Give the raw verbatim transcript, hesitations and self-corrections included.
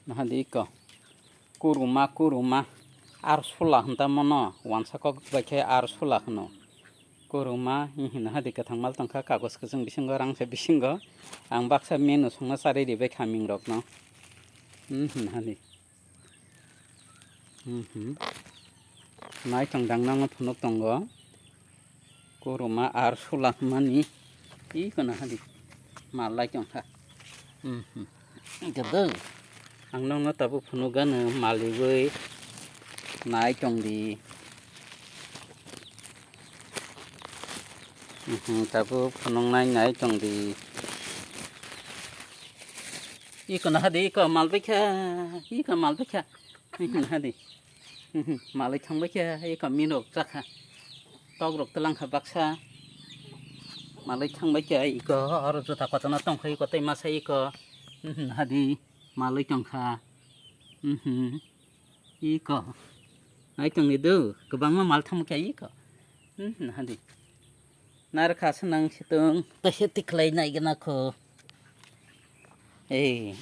Nahadi iko. Kuruma, kuruma. Ar sula hinta mono. Wansa kok bai khe ar sula hino. Kuruma, hinahadi kwthang mal tongkha, kagos kwchwng bisingo, rangsa bisingo. Ang baksa menu songna charwi ribai kha mingrokno. Hmm, hinahadi. Hmm, hmm. Naithong dangnangno phunuk tongo. Kuruma ar sula hwnmani. Iko nahadi. Malai tongkha. Hmm, hmm. Gabang. Ang nokno tabuk phunukgano maliwi nai tongdi. Mhm, tabuk phunuknai nai tongdi. Iko nahadi, iko malbaikha, iko malbaikha. Mhm, nahadi. Mhm, malwi thangbaikha, iko minok chakha. Tokrok twlangkha baksa. Malwi thangbaikha, iko oro juta kotorno tongkha, iko tei masa iko. Mhm, nahadi. Malwi tongkha. Mhm. Iko. Ai tongni do. Kwbangma mal thangkha iko. Mhm, hadi. Narkha swnang situng. Taisa tiklai nai gana kho. Ei.